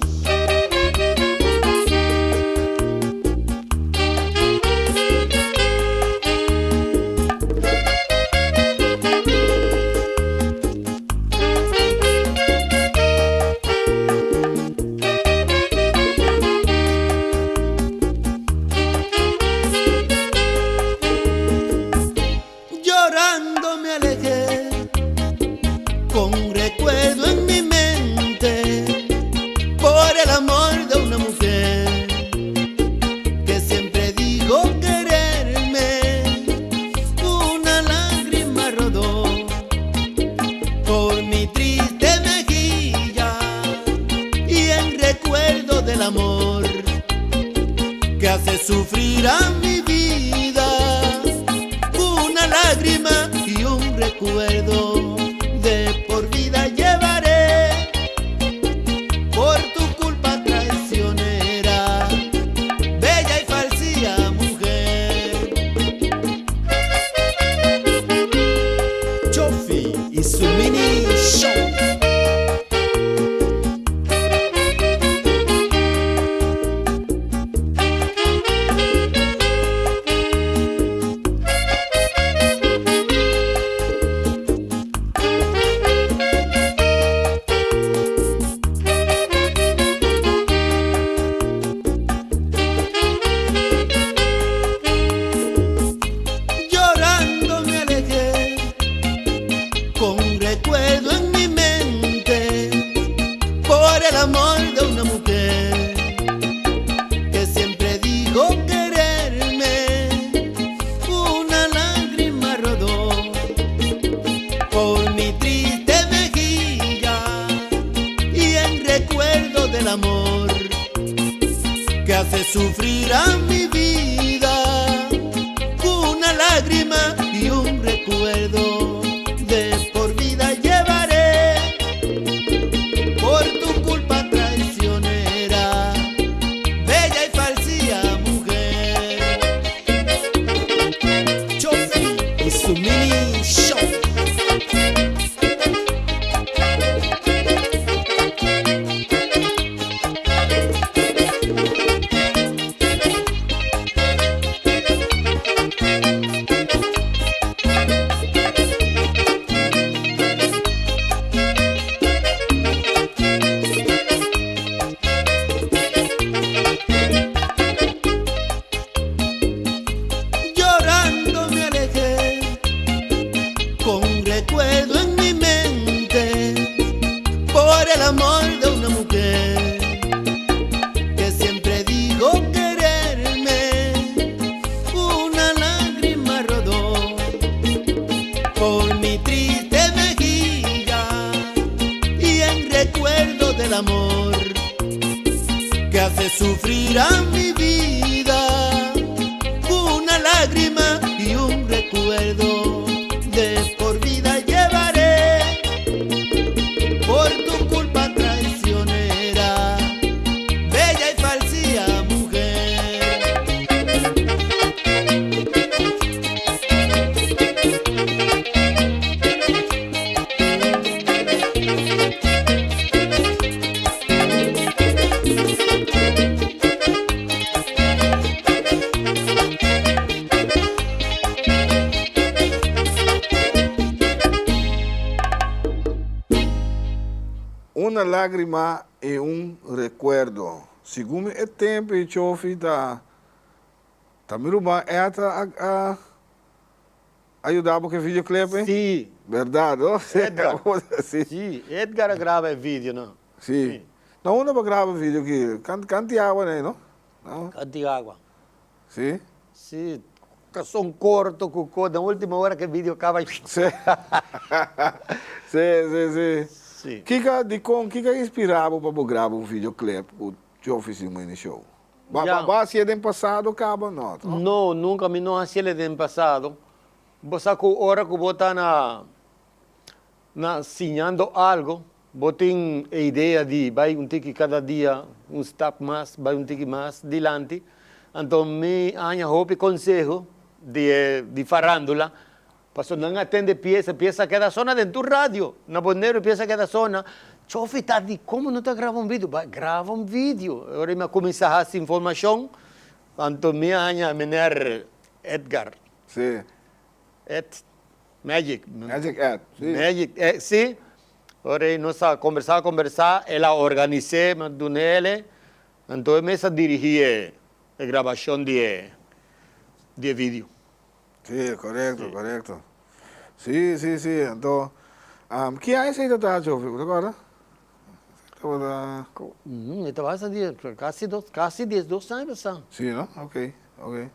Llorando me alejé, con un recuerdo en mi mente, por el amor de una mujer que siempre dijo quererme. Una lágrima rodó por mi triste mejilla y en recuerdo del amor que hace sufrir a mi vida una lágrima y un recuerdo de por vida llevaré por tu culpa traicionera, bella y falsía mujer. Chofi y su mini show. Llorando me alejé, con un recuerdo en mi mente, por el amor de una mujer que siempre dijo quererme. Una lágrima rodó por mi triste mejilla y en recuerdo del amor que hace sufrir a mi vida una lágrima y un recuerdo de por vida llevaré por tu culpa traicionera, bella y falsía mujer. Chofi y su mini show. Llorando me alejé, con un recuerdo en mi mente, por el amor de una mujer que siempre dijo quererme. Una lágrima rodó por mi triste mejilla y en recuerdo del amor que hace sufrir a mi vida una lágrima y un recuerdo de por vida llevaré por tu culpa traicionera, bella y falsía mujer. Una lágrima y un recuerdo. Segun mi e tempo y Chofi ta ta mi ruman Eta a a a yuda bo ku e videoclip ei? Sí. Berdad no? Edgar. Sí. Sí, Edgar a graba e video no. Sí. Na unda bo a graba e video aki? Kanti agua nei no? Kanti agua. Sí? Sí, Son corto cu co den ultimo ora cu e video caba y. Sí, sí, sí. Sí. Kiko, dicon, kiko a inspira bo pa bo graba un videoclip cu Joffrey Simone Show? Bo, Ya. bo hacié den pasado caba o no? No, nunca mi no haciele den pasado. Bo sa cu ora cu bo ta na, na siñando algo. Bo tin e idea di bai un tiki kada dia un stap mas, bai un tiki mas dilanti. Anto mi haña hopi konseho di e di farándula, pasobra nan a tende piesa, piesa a keda sona den tur radio. Na Boneiru piesa a keda sona. Chofi ta di komo no ta graba un video? Bai graba un video. Ora mi a kuminsá hasi informashon, anto mi a haña meneer Edgar. Sí. Ed Magic. Magic Ed, sí. Magic Ed, sí. Ora ei nos a kombersá, kombersá, el a organis'é, mi a dun'é, anto e mes a dirigí e grabashon di e di e video. Sí, korekto, korekto. Sí, sí, sí. Anto, ki aña esei ta ta, Joffrey? Bo ta kòrda? Tabata. E tabata di kasi dos, kasi diesdos aña pasá. Sí, no? Oké, oké.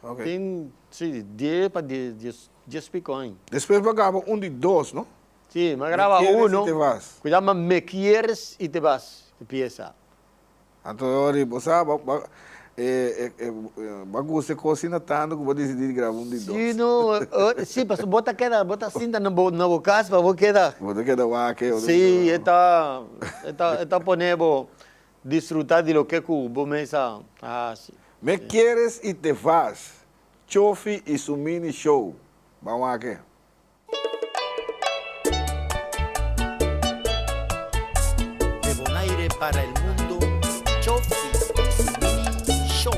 Ok. Tin, si, die pa die, dies, dies pico aña. Despues bo a graba un di dos, no? Si, mi a graba Me quieres uno y te vas. cu yama Me quieres y te vas, e pieza. Anto ori, bo sa, bo, bo, e, e, e, bo a gusta e cos asina tanto cu bo a dicidi di graba un di dos. Si, no, si, pasobra bo ta keda, bo ta sinta na bo, na bo cas pa bo keda. Bo ta keda wak e, bo ta Si, e ta, e ta, e ta pone bo disfruta di loke cu bo mes a haci. Me quieres y te vas, Chofi y su mini show. Ban wak e. De Bonaire para el mundo, Chofi y su mini show.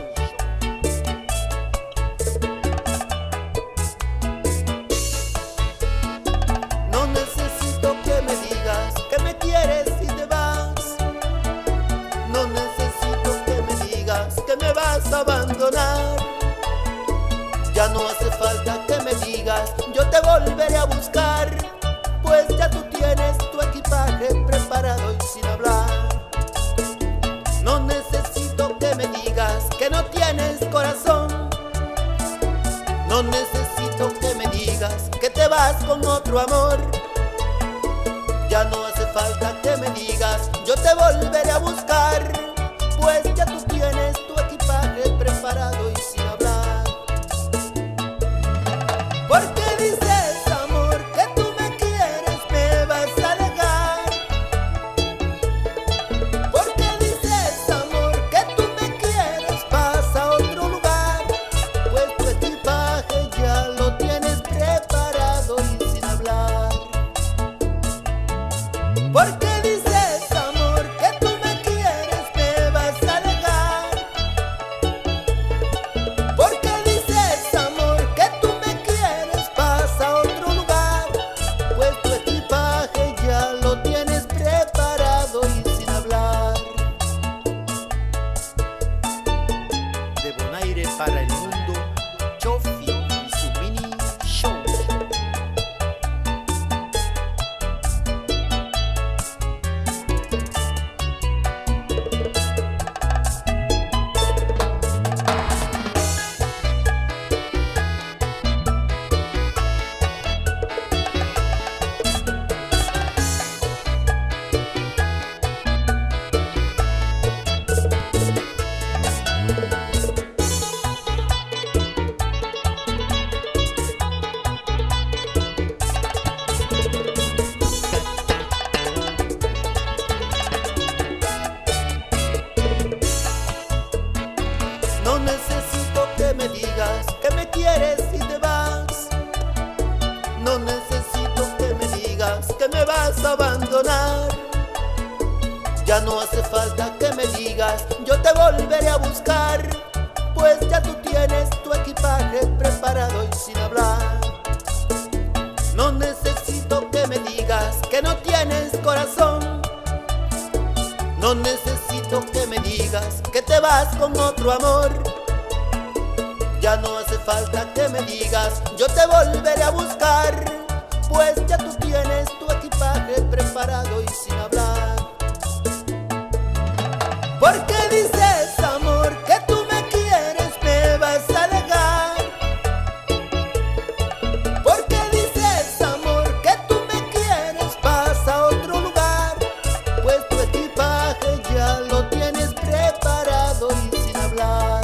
No necesito que me digas que me quieres y te vas. No necesito que me digas que me vas a abandonar. Ya no hace falta que me digas, yo te volveré a buscar. Pues ya tú tienes tu equipaje preparado y sin hablar. No necesito que me digas que no tienes corazón. No necesito que me digas que te vas con otro amor. Ya no hace falta que me digas, yo te volveré a buscar. Pues ya tú tienes tu equipaje preparado y sin hablar. Porque dices, amor, que tú me quieres, me vas a dejar. Porque dices, amor, que tú me quieres, vas a otro lugar. Pues tu equipaje ya lo tienes preparado y sin hablar. Porque dices, amor, que tú me quieres, me vas a dejar. Porque dices, amor, que tú me quieres, vas a otro lugar. Pues tu equipaje ya lo tienes preparado y sin hablar. De Bonaire para el mundo, Chofi y su mini show. No necesito que me digas que me quieres y te vas. No necesito que me digas que me vas a abandonar. Ya no hace falta que me digas, yo te volveré a buscar. Pues ya tú tienes tu equipaje preparado y sin hablar. No necesito que me digas que no tienes corazón. No necesito que me digas que te vas con otro amor. Ya no hace falta que me digas, yo te volveré a buscar. Pues ya tú tienes tu equipaje preparado y sin hablar. Porque dices, amor, que tú me quieres, me vas a dejar. Porque dices, amor, que tú me quieres, vas a otro lugar. Pues tu equipaje ya lo tienes preparado y sin hablar.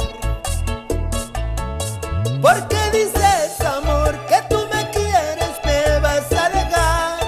Porque dices, amor, que tú me quieres, me vas a dejar.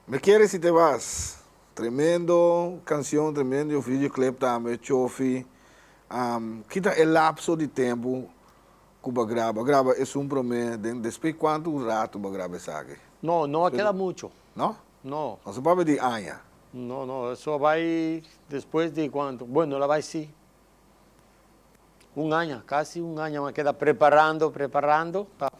Me quieres y te vas. Tremendo cancion, tremendo videoclip tambe, Chofi. Um, ki ta e lapso di tempo cu bo a graba? A graba esun prome, den despues cuanto rato bo a graba esaki? No, no a keda mucho. No? No. Nos a papia di aña. No, no, eso a bay despues di cuanto? Bueno, el a bay si. Un aña, casi un aña mi a keda preparando, preparando pa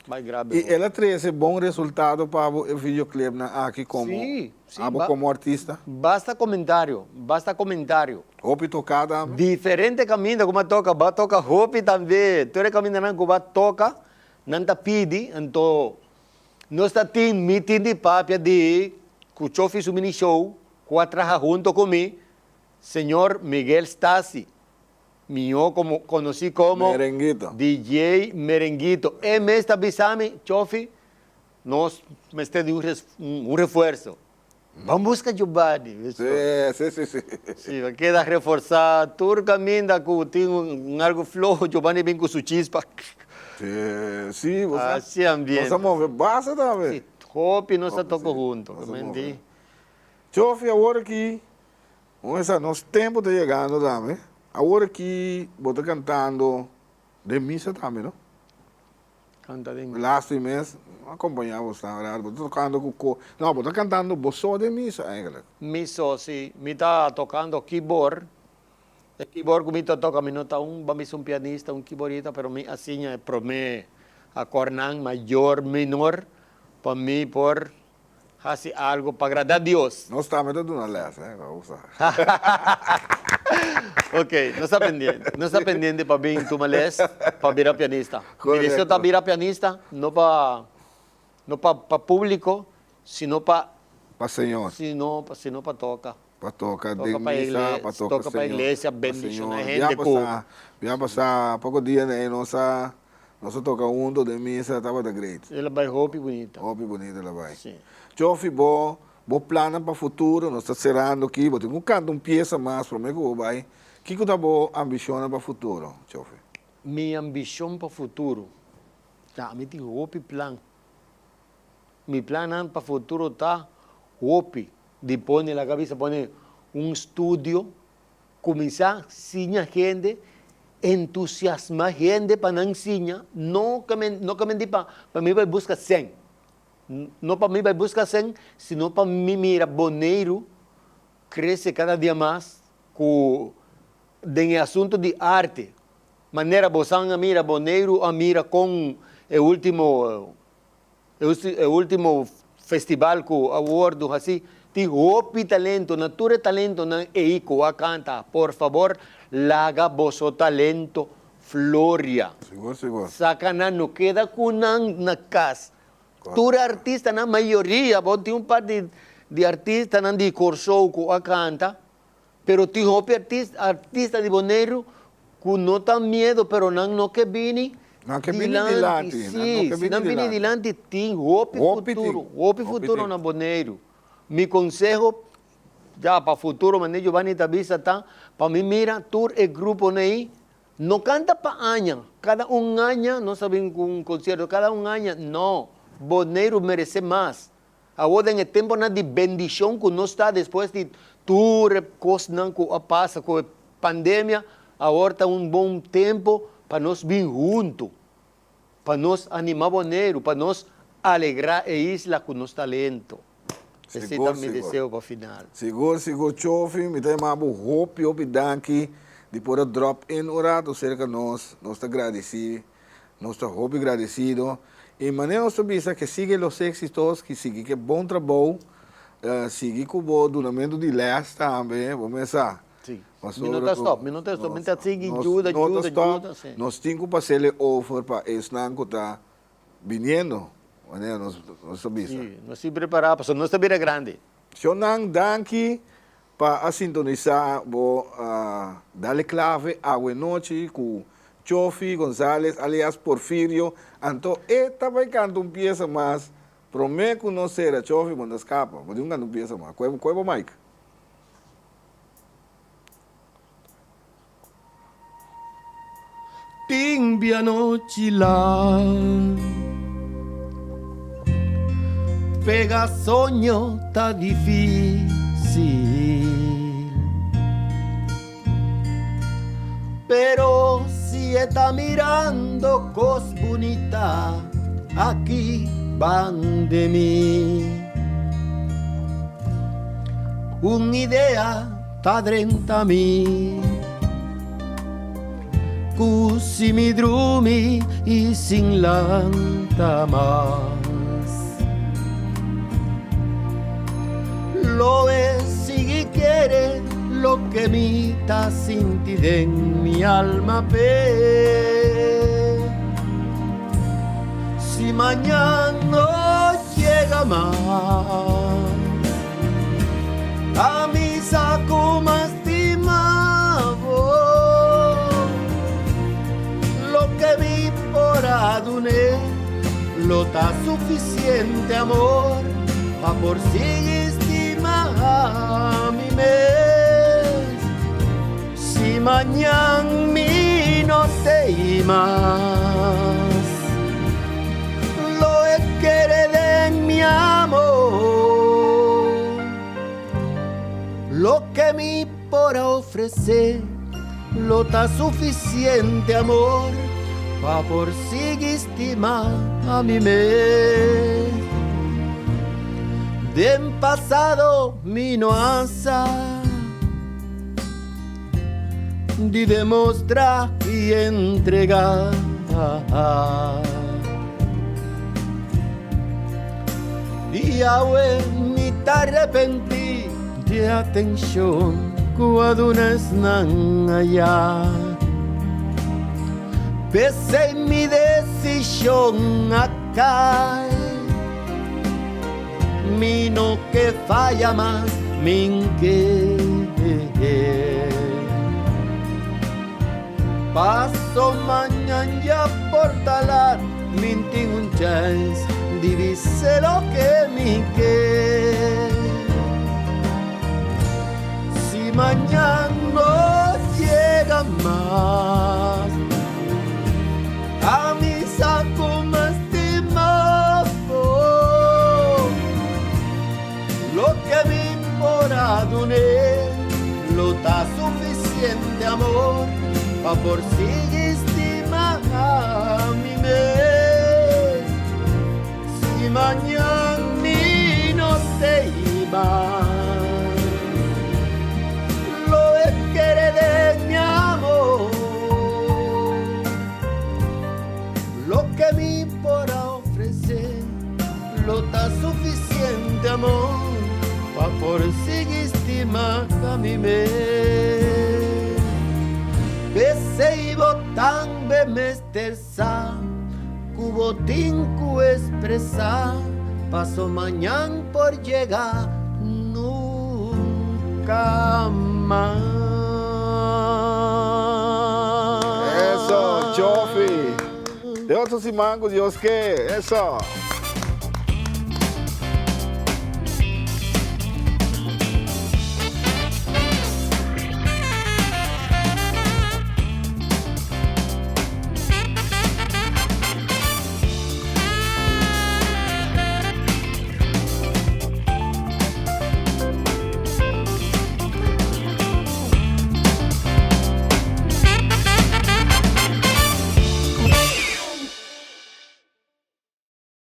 bay graba. Y el a trece bon resultado pa bo e videoclipnan aki como Sí, sí, abo como artista? Basta comentario, basta comentario. Hopi toca tambe? Diferente caminda cu bo a toca, bo a toca hopi tambe. Tur e camindanan cu bo a toca, nan ta pidi, anto nos ta tin meeting di papia di cu Chofi su mini show cu a traha hunto cu mi, Señor Miguel Stasi, mihó como conocí como Merenguito. DJ Merenguito. E mes ta bisa mi, Chofi, nos mester di un un refuerzo. Ban busca Giovanni. Sí, sí, sí, sí. Sí, a keda reforzá tur caminda cu tin un algo floho, Giovanni bin cu su chispa. Sí, sí, bo sa. Así ambiente. Nos a move basta tambe. Sí, hopi nos a toca hunto, comprendí. Chofi, awor aki Bon esa nos tempo ta yegando tambe. Awor aki bo ta cantando den misa tambe no? Canta den misa. Laatste mes acompaña bo staan rato. Bo ta tocando cu co, no bo ta cantando bo so den misa eigenlijk. Mi so si. Mi ta tocando keyboard. E keyboard cu mi ta toca mi no ta un ba misa un pianista, un keyboardista pero mi a siña e prome acornan mayor, menor pa mi por Hasi algo pa agrada Dios. Nos tambe ta duna les, eh, pa bo sa. Ok, nos ta pendiente. Nos ta pendiente pa bin tuma les pa bira pianista. Mi deseo ta bira pianista, no pa, no pa, pa publico, sino pa. Pa Señor. Sino, sino pa toca. Pa toca den misa, pa toca Toca pa iglesia, bendiciona hende cu. Bia pasa poco dia na nos a nos a toca hunto den misa tabata great. El a bay hopi bunita. Hopi bunita el a bay. Si. Chofi bo bo plannan pa futuro nos ta cerando aki bo tin cu canta un pieza mas prome cu bo bay kico ta bo ambicionnan pa futuro Chofi? Mi ambicion pa futuro ta mi tin hopi plan mi plannan pa futuro ta hopi. Di pone la cabeza pone un studio, cuminsa siña hende, entusiasma hende pa nan siña, no ke men no ke men di pa pa mi bai busca cen, no pa mi bai busca cen, sino pa mi mira Boneiru crece cada dia mas cu den e asunto di arte, manera bosan a mira Boneiru a mira con e ultimo E ultimo festival cu a wordo haci tin hopi talento, na tur e talentonan ey cu a canta, por fabor laga boso talento floria. Sigur, sigur. Saca nan, no keda cu nan na cas. Tur e artistanan, mayoria, bo tin un par di di artistanan di Corsou cu a canta, pero tin hopi artista di Boneiru Cu no ta miedo pero nan no ke bini Nan ke bini dilanti. Si, si nan bini dilanti tin hopi futuro, hopi futuro na Boneiru. Mi conseho ya pa futuro mane Giovanni ta bisa ta pa mi mira tur e gruponan ei no canta pa aña, cada un aña nos ta bin cu un concierto, cada un aña, no, Boneiru merece mas. Awor den e temponan di bendicion cu nos ta despues di tur e cosnan cu a pasa cu e pandemia, awor ta un bon tempo pa nos bin hunto, pa nos anima Boneiru, pa nos alegra e isla cu nos talento. Esey ta mi deseo pa final. Sigur, sigur Chofi, mi ta yama bo hopi hopi danki di por a drop in un rato cerca nos, nos ta gradici. Nos ta hopi gradecido y manera nos ta bisa ke sigui los exitos, ke sigui ke bon trabou, sigui cu bo dunamento di les tambe, bo mes sa. Si. Mi no ta stop, mi no ta stop, mi ta sigui yuda, yuda, yuda, si. Nos tin cu pasele over pa esnan cu ta biniendo, manera nos ta bisa. Si, nos tin prepara pasobra nos ta bira grandi. Shonnan danki Pa a sintonisa bo Dale Clave awe nochi ku Chofi Gonzales alias Porfirio, anto e ta bai kanta un piesa mas prome ku nos sera. Chofi bo no ta skapa, bo tin ku kanta un piesa mas. Koe koe bo mic. Tin bia nochi lat. Pega soño ta difícil. Pero si e ta mirando cos bunita aki bande mi. Un idea ta drenta mi. Ku si mi drumi i sin lanta mas. Lo e sigui kere loke mi ta sinti den mi alma p'e. Si mañan no yega mas, ami sa ku mas stima bo. Loke mi por a dun'é lo ta suficiente amor pa por sigui stima mi mes. Si mañan mi no t'ei mas, lo e kere den mi amor. Loke mi por a ofresé lo ta suficiente amor pa por sigui stima a mi mes. Den pasado mi no a sa di demostra y entrega. Y awe mi ta arepentí di e atenshon ku a duna esnan aya. P'esei mi desishon a kai. Mi no ke faya mas, min ke. Paso mañan ya por ta lat, min tin un chèns di bis'é loke mi ke. Si mañan no yega mas, ami sa ku mi stima bo. Loke mi por a dun'é lo ta suficiente amor pa por sigui stima mi mes. Si mañan mi no t'ei mas, lo e kere den mi amor. Loke mi por a ofresé lo ta suficiente amor pa por sigui stima mi mes. P'esei bo tambe mester sa ku bo tin ku expresá paso mañan por yega nunka mas. Eso, Chofi. De otro siman ku Dios ke. Eso.